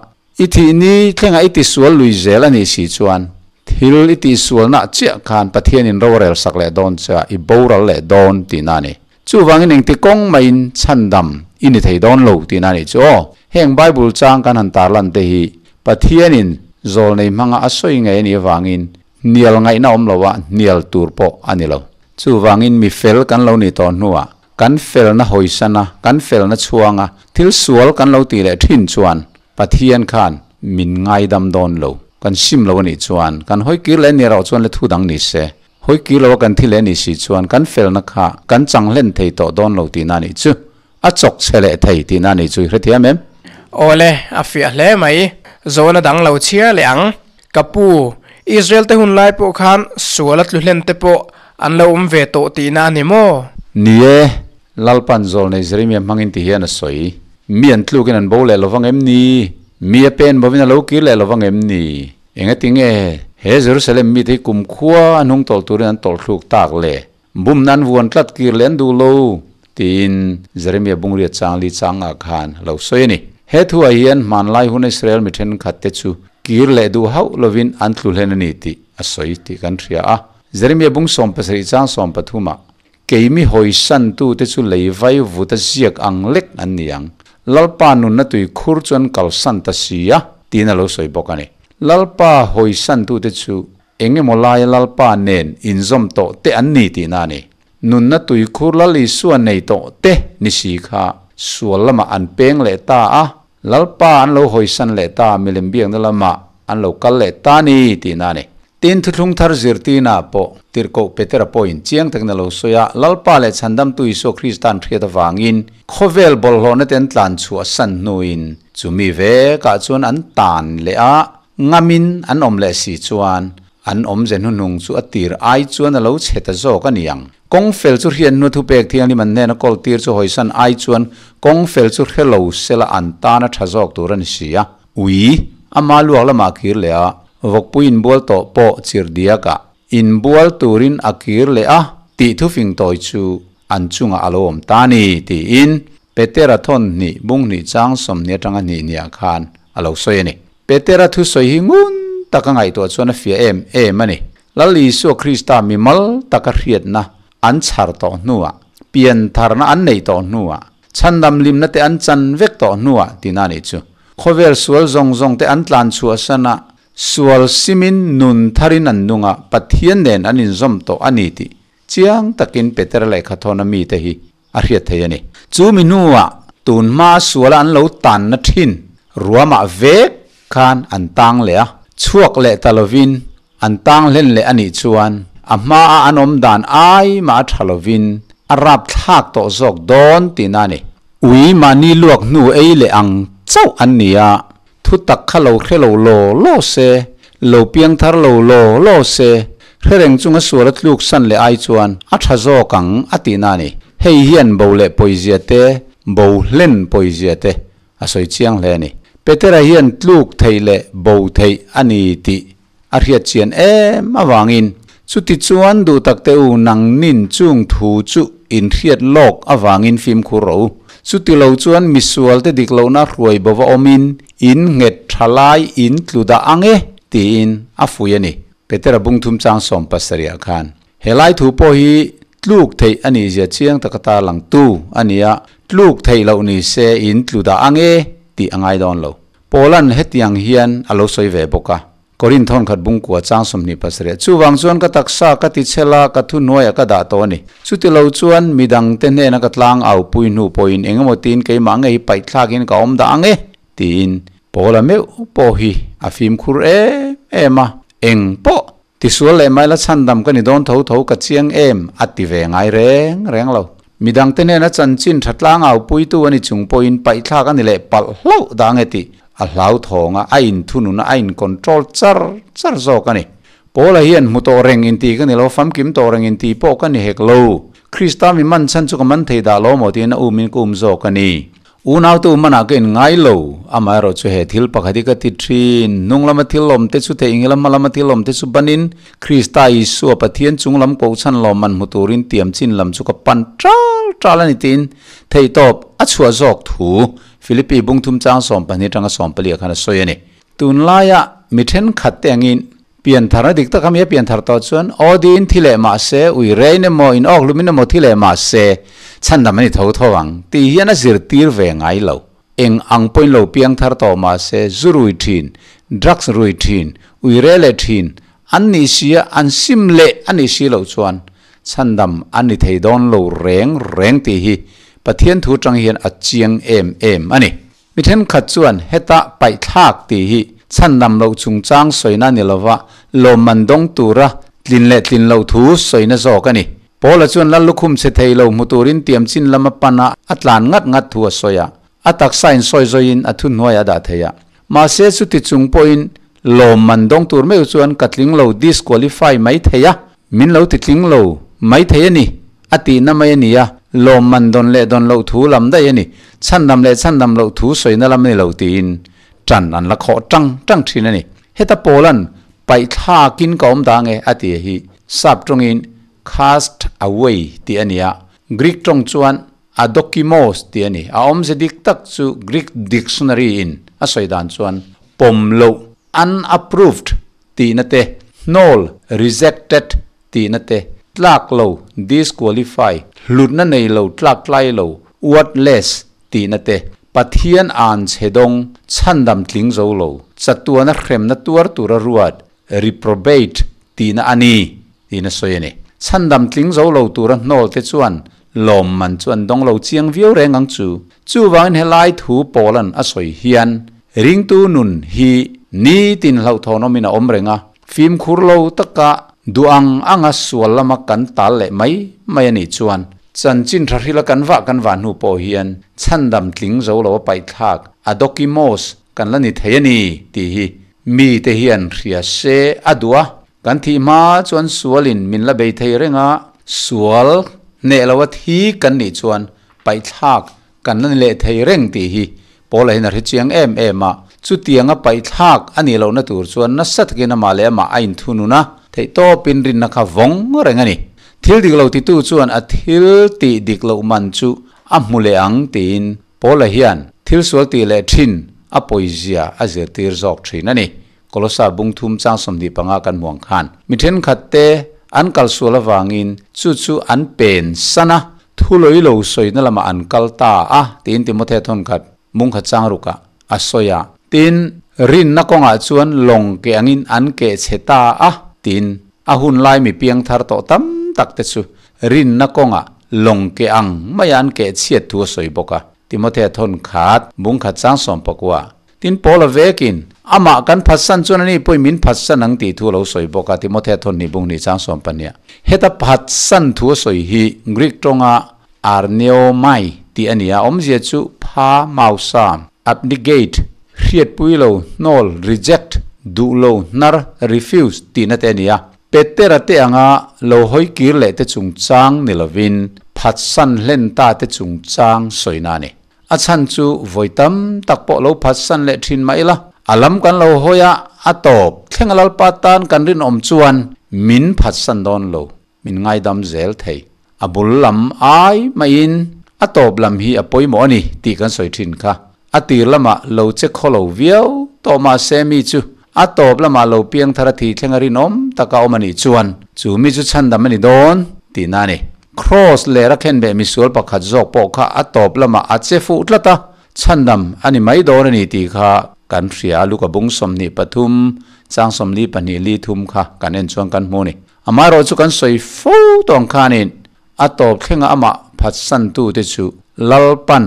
i thih ni thlenga i tisual lui zel a nih si chuan thil i tihsualna chiah khan Pathianin rorel sak leh dawn che a, i boral leh dawn tihna a ni. Chuvangin engti kawng maiin chhandam i ni thei dawn lo tihna a nih chu aw. Heng Bible chang kan han tarlan te hi Pathianin zawlnei hmanga a sawi ngei a nih avangin hnial ngaihna awm lo a, hnial tur pawh a ni lo. Chuvangin mi fel kan lo nih tawh hnuah kan felna hawisan a, kan felna chhuang a, thil sual kan lo tih leh thin chuan Pathian khan min ngaidam dawn lo. Kan sim lo a nih chuan kan hawi kir leh nia erawh chuan le thu dang ni se. Hawi kir lo a kan thi leh nih si chuan kan felna kha kan chang hlen thei tawh dawn lo tihna a nih chu. A chawk chhe leh thei tihna a nih chu i hrethiam em? Awle, a fiah hle mai. Zawhna dang lo chhiar leh ang. Ka pu, Israel te hun lai pawh khan sual a tlu hlen te pawh an lo awm ve tawh tihna a ni maw? Ni e, Lalpan zawlnei Jeremia hmangin ti hian a sawi. Mi an tlukin an bo leh lovang em ni? Mi a pen bovin a lo kir leh lovang em ni? Engatinge he Jerusalem mite hi kumkhua a hnung tawlh turin an tawlhthluk tak le? Bumna an vuan tlat kir leh an duh lo, tiin Jeremia bungriat chang li changah khan a lo sawi a ni. He thuah hian hmanlai hun Israel mi thenkhatte chu kir leh duh hauh lovin an tlu hlen a ni tih a sawi tih kan hria a. Jeremia bung 70 chang 13 ah, Keimi hawisantute chu lei vai vut a ziak ang lek an ni ang. Lalpa nunna tui khur chu an kalsan ta si a, tiin a lo sawi bawk a ni. Lalpa hawisantute chu eng emaw laia Lalpa nen inzawm tawh te an ni tihna a ni. Nunna tui khur Lal Isua nei tawh te ni si kha sual lamah an peng leh ta a, Lalpa an lo hawisan leh ta, milem biakna lamah an lo kal leh ta ni tihna a ni. Tin, Thuthlung Thar zirtirnaah pawh Tirhkoh Petera pawhin chiang takin a lo sawi a, Lalpa leh Chhandamtu Isua Krista an hriat avangin khawvel bawlhhlawhna te an tlan chhuah san hnuin chumi vekah chuan an tan leh a, ngamin an awm leh si chuan an awmze hnuhnung chu a tir ai chuan a lo chhe ta zawk a ni ang. Kawng fel chu hriat hnu thupek thianghlim an hnena kawl tir chu hawisan ai chuan kawng fel chu hre lo sela an tan a tha zawk tur a ni si a. Ui, ama luak lamah a kir leh a, vawkpui inbual tawh pawh chirhdiakah inbual turin a kir leh a tih thufing tawi chu an chungah a lo awm ta ni tiin Petera thawn hnih bung hnih chang 20 atanga hnih hniah khan a lo sawi a ni. Petera thusawi hi ngun taka ngaihtuah chuan a fiah em em a ni. Lal Isua Krista mimal taka hriatna an chhar tawh hnuah, piantharna an neih tawh hnuah, chhandam limna te an chan vek tawh hnuah tihna a nih chu. Khawvel sual zawng zawng te an tlan chhuahsan a, sual simin nun tharin an nung a, Pathian nen an inzawm tawh a ni tih chiang takin Petera lehkha thawna mite hi a hriat thei a ni. Chu mi hnuah tun hma suala an lo tanna thin ruamah vek khan an tang leh a, chhuak leh ta lovin an tang hlen leh a nih chuan a hmaa an awm dan ai mah a tha lovin a rap thlak tawh zawk dawn tihna a ni. Ui mahni luak hnu ei leh ang chauh an ni a, thu tak kha lo hre lo law law se, lo piang thar lo law law se, hre reng chunga sual a tluk san leh ai chuan a tha zawk ang a tihna a ni. Hei hian bo leh pawizia te, bo hlen pawizia te a sawi chiang hle a ni. Petera hian tluk theih leh bo theih a ni tih a hriat chian em avangin, Chutichuan duhtakte u nangnin chung thu chu in hriat lawk avangin fimkhur rawh u. Chuti lo chuan misualte dik lohna hruai bova awmin in nghet tha lai in tlu dah ang e, tiin a fui a ni. Petera bungthum chang 70 ah khan he lai thu pawh hi tluk theih a nih zia chiang taka tarlang tu a ni a, tluk theih loh ni se in tlu dah ang e tih a ngai dawn lo. Paulan hetiang hian a lo sawi ve bawk a, Korinth thawnkhat bungkua chang 27 chuvang chuan ka taksa ka ti chhel a, ka thuhnuaiah ka dah tawh a ni. Chuti lo chuan midangte hnena ka tlang au pui hnu pawhin engemaw tiin keimah ngei hi paihthlakin ka awm dah ang e tiin Paula meuh pawh hi a fimkhur em em a, eng pawh tisual leh mai la chhandam ka ni dawn tho tho ka chiang em a ti ve ngai reng reng lo. Midangte hnena chanchin tha tlang au puitu a ni chung pawhin paihthlak a ni leh palh hlauh dah nge tih a hlauthawng a, a inthunun a, a in control char char zawk a ni. Paula hian hmu tawh reng inti ka ni lo, famkim tawh reng inti pawh ka ni hek lo. Krista mi man chhan chu ka man thei dah lo maw tiin a umin ka um zawk a ni. Unautu manah ka in ngai lo, amaherawh chu he thil pakhat hi ka ti thin, hnung lama thil awm te chu theih ngila hma lama thil awm te chu banin Krista Isua Pathian chung lam kohchhan lawmman hmu turin tiam chin lam chu ka pan tal tal a ni tiin theihtawp a chhuah zawk thu Philippi bungthum chang 12 atanga 14 ah khan a sawi a ni. Tunlaia mi thenkhat te angin piantharna dik tak a mi a pianthar tawh chuan aw diin thi leh mah se, ui rein emaw, in awk hlumin emaw thi leh mah se, chhandam a ni tho tho ang tih hian a zirtir ve ngai lo. Eng ang pawhin lo piangthar tawh mah se, zu rui thin, drugs rui thin, ui re leh thin an nih si a, an sim leh a nih si loh chuan chhandam an ni thei dawn lo reng reng tih hi Pathian thu atang hian a chiang em em a ni. Mi thenkhat chuan heta paihthlak tih hi chhandam loh chungchang sawina ni lova lawmman dawng tura tlin leh tlin loh thu sawina zawk a ni. Paula chuan Lal lukhum chhe thei lo hmu turin tiam chin lama pana a tlan ngat ngat thu a sawi a, a taksa in sawi zawiin a thuhnuai a dah thei a. Mahse chuti chung pawhin lawmman dawng tur meuh chuan ka tling lo disqualify mai thei a, min lo ti tling lo mai thei a ni a tihna mai a ni a, lawmman dawn leh dawn loh thu lam daih a ni, chhandam leh chhandam loh thu sawina lam a ni lo tiin tan an la khawh tang tang thin a ni. Heta Paula'n paihthlakin ka awm dang e a ti hi sap tawngin cast away tih a ni a, Greek tawng chuan adokimos tih a ni. A awmze dik tak chu Greek dictionary in a sawi dan chuan pawm loh, unapproved, tihna te, hnawl, rejected, tihna te, tlak lo, disqualify, hlutna nei lo, tlak tlai lo, worthless, tihna te, Pathian an chhe dawng, chhandam tling zo lo, chatuana hremna tuar tura ruat, reprobate, tihna a ni, tiin a sawi a ni. Chhandam tling zo lo tura hnawl te chuan lawmman chu an dawng lo chiang viau reng ang chu. Chuvangin helai thu Paula'n a sawi hian ringtu nun hi nitin hlauhthawnawmin a awm reng a, fimkhur lo taka duh ang anga sual lama kan tal leh mai mai a nih chuan chanchin tha hrila kan vah kan vah hnu pawh hian chhandam tling zo lo a paihthlak adokimos kan la ni thei a ni tih hi mite hian hria se a duh a, kan thih hma chuan sualin min la bei thei reng a, sual hneh lo a thi kan nih chuan paihthlak kan la ni leh thei reng tih hi Paula hian a hre chiang em em a, chutianga paihthlak a nih lohna tur chuan nasa takin amah leh amah a inthunun a, theihtawpin rinna kha vawng reng a ni. Thil dik lo titu chuan a thil tih dik loh man chu a hmu leh ang tiin Paula hian thil sual tih leh thin a pawizia a zirtir zawk thin a ni. Kolosa bungthum chang 25 kan hmuang khan mi thenkhat te an kal sual avangin chu chu an pen san a, thu loi lo sawina lamah an kal ta a tiin Timothea thawnkhat mungkhat chang rukah a sawi a. Tin, rinna kawngah chuan lawng ke angin an keh chhe ta a tiin a hun lai mi piang thar tawh tam tak te chu rinna kawngah lawng ke ang maia an keh chhiat thu a sawi bawk a. Timothea thawnkhat bungkhat chang 19. Tin Paula vekin, Amah kan phatsan chuan ani pawhin min phatsan ang tih thu a lo sawi bawk a, Timothea thawn hnih bung hnih chang 12. Heta phatsan thu a sawi hi Greek tawnga arneomai tih a ni a, awmzia chu pha mausa, abnegate, hriatpui lo, hnawl, reject, duh lo, hnar, refuse, tihna te a ni a. Petera te anga lo hawi kir leh te chungchang ni lovin phatsan hlen ta te chungchang sawina a ni. A chhan chu vawi tam tak pawh lo phatsan leh thin mah ila, a lam kan lo hawi a, a tawp thleng a Lalpa tan kan rinawm chuan min phatsan dawn lo, min ngaidam zel thei. A bul lam ai maiin a tawp lam hi a pawimawh a ni tih kan sawi thin kha. A tir lamah lo che khaw lo viau tawh mah se mi chu a tawp lamah lo piang thar a thi thleng a rinawm taka awm a nih chuan chu mi chu chhandam a ni dawn tihna a ni. Kraws leh a khenbeh misual pakhat zawk pawh kha a tawp lamah a che fuh tlat a, chhandam a ni mai dawn a ni tih kha kan hria a, Luka bung 23 chang 42 li thum kha kan en chuan kan hmu a ni. Amaherawh chu kan sawi fo tawh ang khanin a tawp thlenga amah phatsantute chu Lalpan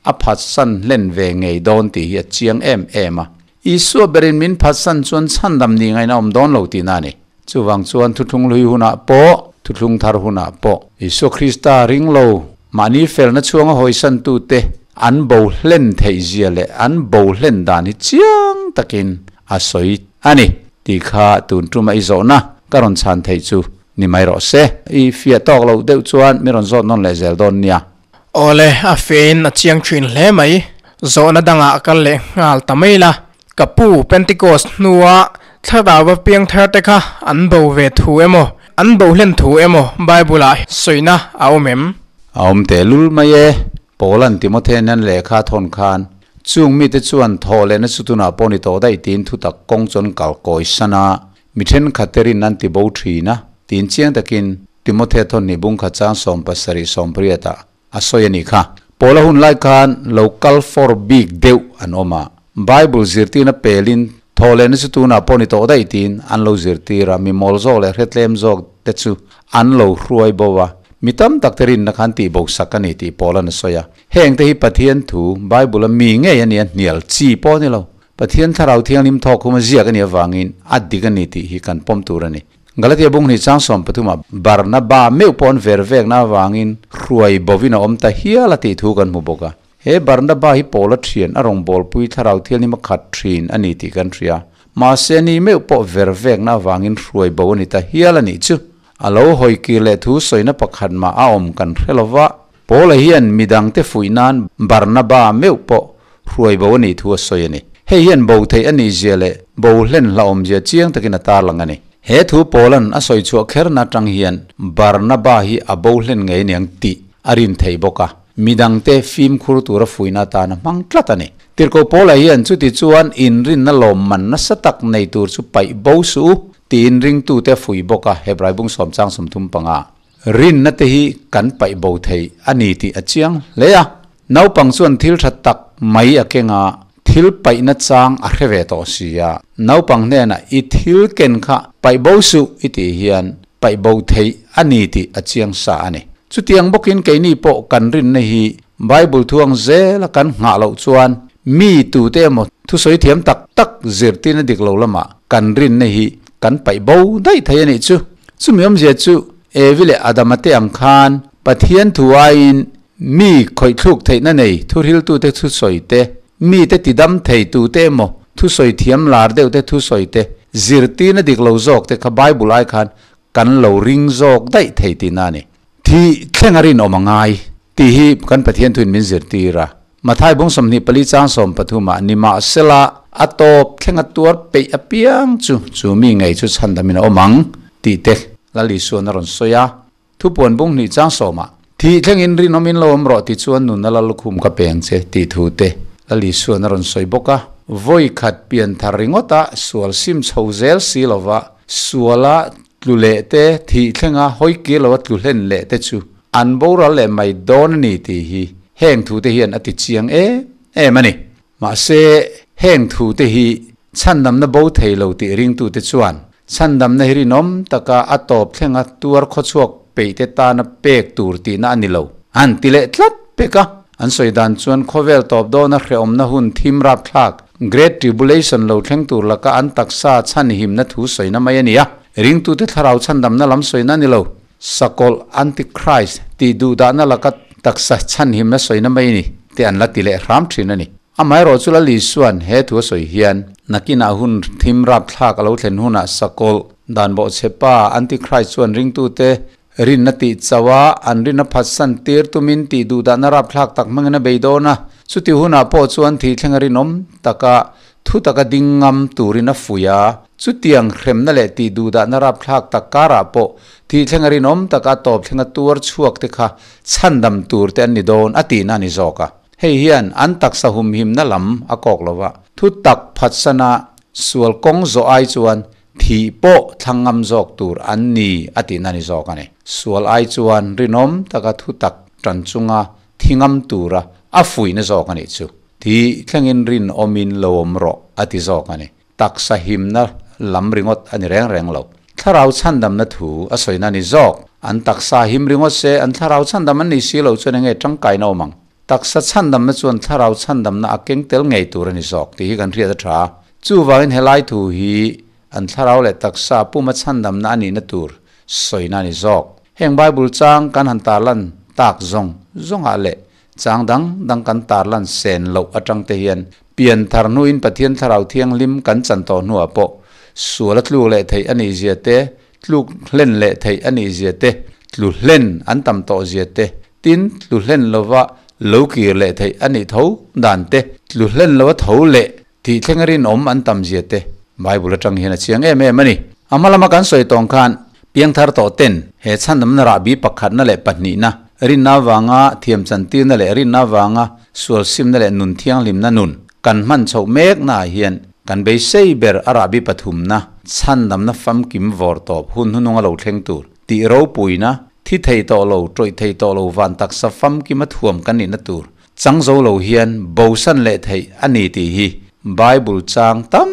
a phatsan hlen ve ngei dawn tih hi a chiang em em a. Isua berin min phatsan chuan chhandam ni ngaihna awm dawn lo tihna a ni. Chuvang chuan thuthlung hlui hunah pawh, thuthlung thar hunah pawh Isua Krista ring lo, mahni felna chhuanga hawisantute an bo hlen theih zia leh an bo hlen dan hi chiang takin a sawi a ni tih kha tun tuma i zawhna ka rawn chhan theih chu ni mai rawh se. I fiah tawk loh deuh chuan mi rawn zawt nawn leh zel dawn nia. Awle, a fiahin a chiang thin hle mai. Zawhna dangah kal leh nghal ta mai la. Ka pu Pentecost hnua thlarau va piang thar te kha an bo ve thu emaw, an bo hlen thu emaw Bible-ah sawina a awm em? A awm teh lul mai e. Paula'n Timothea nen lehkha a thawn khan, Chung mite chuan thawh lehna chu tunah pawh ni tawh daih tiin thutak kawng chuan kal kawi san a, mi thenkhat te rin an ti bo thin a, tiin chiang takin Timothea thawn hnih bung khat chang 70 80 ah a sawi a nih kha. Paula hun lai khan lo kal fawr bik deuh an awm a, Bible zirtirna pelin thawh lehna chu tunah pawh ni tawh daih tiin an lo zirtir a, mi mawl zawk leh hretlem zawk te chu an lo hruai bo a, mi tam tak te rinna khan tih bo sak a ni tih Paula'n a sawi a. Heng te hi Pathian thu, Bible-a mi ngei a nia hnial chi pawh a ni lo. Pathian Thlarau Thianghlim thawk khuma ziak a nih avangin a dik a ni tih hi kan pawm tur a ni. Galatia bung hnih chang 13 ah Barnaba meuh pawh an ver vekna avangin hruai bovin a awm ta hial a tih thu kan hmu bawk a. He Barnaba hi Paula thian a rawngbawlpui Thlarau Thianghlim a khat thin a ni tih kan hria. Mahse ni meuh pawh ver vekna avangin hruai bo a ni ta hial a nih chu. A lo hawi kir leh thu sawina pakhat mah a awm kan hre lo va. Paula hian midangte fuih nan Barnaba meuh pawh hruai bo a nih thu a sawi a ni. Hei hian bo theih a nih zia leh bo hlen hlauhawm zia chiang takin a tarlang a ni. He thu Paula'n a sawi chhuah kherna atang hian Barnaba hi a bo hlen ngei aniang tih a rin theih bawk a, midangte fimkhur tura fuihna atan a hmang tlat a ni. Tirhkoh Paula hian chuti chuan inrinna lawmman nasa tak nei tur chu paih bo suh u tiin ringtute a fuih bawk a, Hebrai bung sawm chang 35. Rinna te hi kan paih bo thei a ni tih a chiang hle a. Naupang chuan thil tha tak mai a keng a, thil paihna chang a hre ve tawh si a. Naupang hnenah i thil ken kha paih bo suh i tih hian paih bo theih a ni tih a chiang sa a ni. Chutiang bawkin keini pawh kan rinna hi Bible thu ang zela kan nghah loh chuan mi tute emaw thusawi thiam tak tak zirtirna dik lo lamah kan rinna hi kan paih bo daih thei a nih chu. Chumi awmzia chu Evi leh Adama te ang khan Pathian thu aiin mi khawih thluk theihna nei thuhriltute thusawi te, mite tidam thei tute emaw thusawi thiam lar deuh te thusawi te, zirtirna dik lo zawk te kha Bible ai khan kan lo ring zawk daih thei tihna a ni. Thi thleng a rinawm a ngai tih hi kan Pathian thuin min zirtir a. Mathai bung 24 chang 13 ah nimahsela a tawp thleng a tuar peih apiang chu chu mi ngei chu chhandamin a awm ang tih te Lal Isuan a rawn sawi a. Thupuan bung hnih chang 10 ah thih thlengin rinawmin lo awm rawh ti chuan nunna lal lukhum ka peng che tih thu te Lal Isuan a rawn sawi bawk a. Vawi khat pian thar ringawt a sual sim chho zel si lova suala tlu leh te thih thlenga hawi kir lova tlu hlen leh te chu an boral leh mai dawn a ni tih hi heng thu te hian a ti chiang em em a ni. Mahse, heng thu te hi chhandamna bo thei lo tih ringtute chuan chhandamna hi rinawm taka a tawp thlenga tuar khawchhuak peih te tana pek tur tihna a ni lo an ti leh tlat pek a. An sawi dan chuan khawvel tawp dawna hrehawmna hun thim rapthlak, Great Tribulation, lo thleng tur laka an taksa chhanhimna thu sawina mai a ni a. Ringtute thlarau chhandamna lam sawina a ni lo. Sakawlh, Antichrist, tih duhdahna laka taksa chhanhimna sawina mai ni te an la ti leh hram thin a ni. Amaherawh chu Lal Isua'n he thu a sawi hian, nakinah hun thim rapthlak a lo thlen hunah sakawlh, dan bawhchhe pa, Antichrist chuan ringtute rinna tih chauh a, an rinna phatsan tir tumin tih duhdahna rapthlak tak hmangin a bei dawn a. Chuti hunah pawh chuan thih thleng a rinawm taka thu taka ding ngam turin a fuih a, chutiang hremna leh tih duhdahna rapthlak tak karah pawh thih thleng a rinawm taka a tawp thlenga tuar chhuak te kha chhandam tur te an ni dawn a tihna a ni zawk a. Hei hian an taksa humhimna lam a kawk lo va, thu tak phatsana sual kawng zawh ai chuan thih pawh thlang ngam zawk tur an ni a tihna a ni zawk a ni. Sual ai chuan rinawm taka thu tak tan chunga thi ngam tura a fuihna zawk a nih chu. Thih thlengin rinawmin lo awm rawh a ti zawk a ni. Taksa himna lam ringawt a ni reng reng lo. Thlarau chhandamna thu a sawina a ni zawk. An taksa him ringawt se an thlarau chhandam an ni si lo chuan enge tangkaina awm ang? Taksa chhandamna chuan thlarau chhandamna a keng tel ngei tur a ni zawk tih hi kan hriat a tha. Chuvangin helai thu hi an thlarau leh taksa puma chhandamna a nihna tur sawina a ni zawk. Heng Bible chang kan han tarlan tak zawng zawngah leh chang dang dang kan tarlan sen loh atang te hian pian thar hnuin Pathian Thlarau Thianghlim kan chan tawh hnuah pawh sual a tluk leh theih a nih zia te, tluk hlen leh theih a nih zia te, tlu hlen an tam tawh zia te, tin tlu hlen lova lo kir leh theih a nih tho dan te, tlu hlen lova tho leh Tih thleng rinawm an tam zia te Bible atang hian a chiang em em a ni. A hma lama kan sawi tawng khan piangthar tawh ten he chhandamna rahbi pakhatna leh pahnihna, rinna avanga thiam chantirna leh rinna avanga sual simna leh nun thianghlimna nun kan hman chhoh mekna ah hian kan beisei ber a rahbi pathumna chhandamna famkim vawr tawp hun hnununga lo thleng tur tih ropuina thi thei tawh lo tawih thei tawh lo van taksa famkima thuam kan nihna tur Chang zo lo hian bosan leh theih a ni tih hi Bible chang tam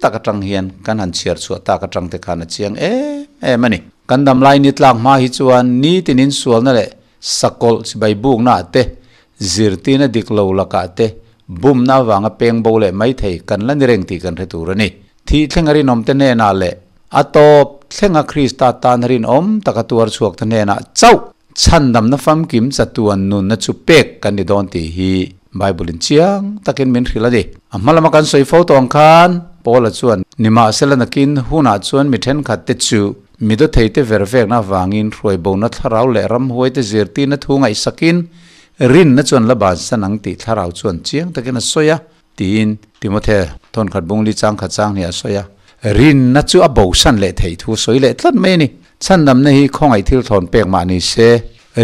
tak atang hian kan han chhiar chhuah tak atang te khan a chiang em em a ni. Kan damlai ni tlak hma hi chuan nitinin sualna leh sakawlh chibai bukna ah te, zirtirna dik lo lakah te bumna avanga peng bo leh mai thei kan la ni reng tih kan hre tur a ni. Thih thlenga rinawm te hnenah leh a tawp thlenga Krista tana rinawm taka tuar chhuak te hnenah chauh Chhandamna famkim chatuan nunna chu pek kan ni dawn tih hi Bible-in chiang takin min hrilh a ni. A hma lama kan sawi fo tawh ang khan Paula chuan, Nimahsela nakin hunah chuan mi thenkhat te chu mi dawtheite ver vekna avangin hruaibona thlarau leh ramhuaite zirtirna thu ngaihsakin rinna chuan la bansan ang tih thlarau chuan chiang takin a sawi a, tiin Timothe thawnkhat bungli changkhat chang hnih a sawi a, rinna chu a bosan leh theih thu sawi leh tlat mai a ni. Chhandamna hi khawngaih thil thawn pek mah ni se,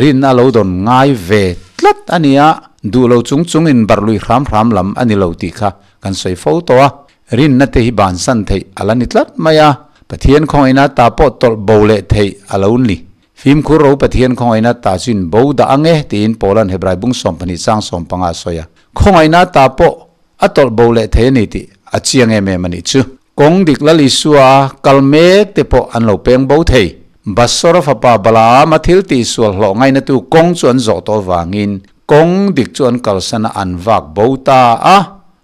rinna a lo dawn ngai ve tlat a ni a, duh lo chung chungin barh lui hram hram lam a ni lo tih kha kan sawi fo tawh a, rinna te hi bansan theih a la ni tlat mai a, Pathian khawngaihna ta pawh tawlh bo leh theih a lo ni. Fimkhur ro Pathian khawngaihna ta chu in bo dah ang e, tiin Paula'n Hebrai bung 12 chang 15 a sawi a. Khawngaihna ta pawh a tawlh bo leh thei a ni tih a chiang em em a nih chu. Kawng dik Lal Isua a kal mek te pawh an lo peng bo thei. Basora fapa Balaam a thil tihsual hlawh ngainatu kawng chu an zawh tawh avangin kawng dik chu an kalsan a an vak bo ta a,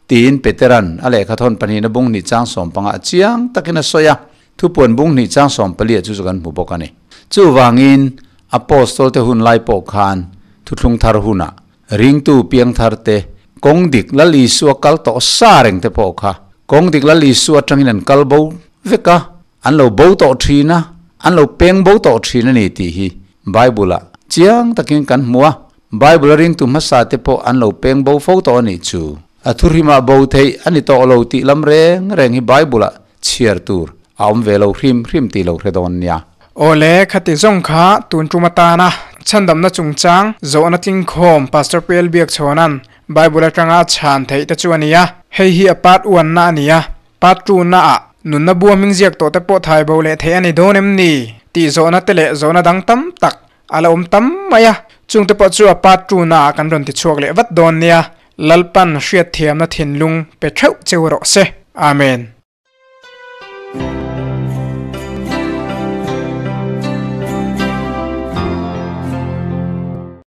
tiin Petera'n a lehkha thawn pahnihna bung hnih chang 15 a chiang takin a sawi a. Thupuan bung hnih chang 14 ah chu chu kan hmu bawk a ni. Chuvangin, Apostol te hun lai pawh khan thuthlung thar hunah ringtu piang thar te, kawng dik Lal Isua kal tawh sa reng te pawh kha kawng dik Lal Isua atangin an kal bo vek a, an lo bo tawh thin a, an lo peng bo tawh thin a ni tih hi Bible ah chiang takin kan hmu a. Bible a ringtu hmasa te pawh an lo peng bo fo tawh a nih chu. A thuhrimah bo theih a ni tawh lo tih lam reng reng hi Bible ah Chhiar tur a awm ve lo hrim hrim tih lo hre dawn nia. Awle, khati zawng kha tun tum atana chhandamna chungchang zawhna tlingkhawm Pastor PL Biakchhawna'n Bible atanga a chhan theih te chu a ni a. Hei hi a part one na a ni a, part two na ah nunna bua hming ziak tawh te pawh thai bo leh theih a ni dawn em ni tih zawhna te leh zawhna dang tam tak a la awm tam mai a. Chungte pawh chu a part two na ah kan rawn ti chhuak leh vat dawn nia. Lalpan hriatthiamna thinlung pe theuh cheu rawh se. Amen.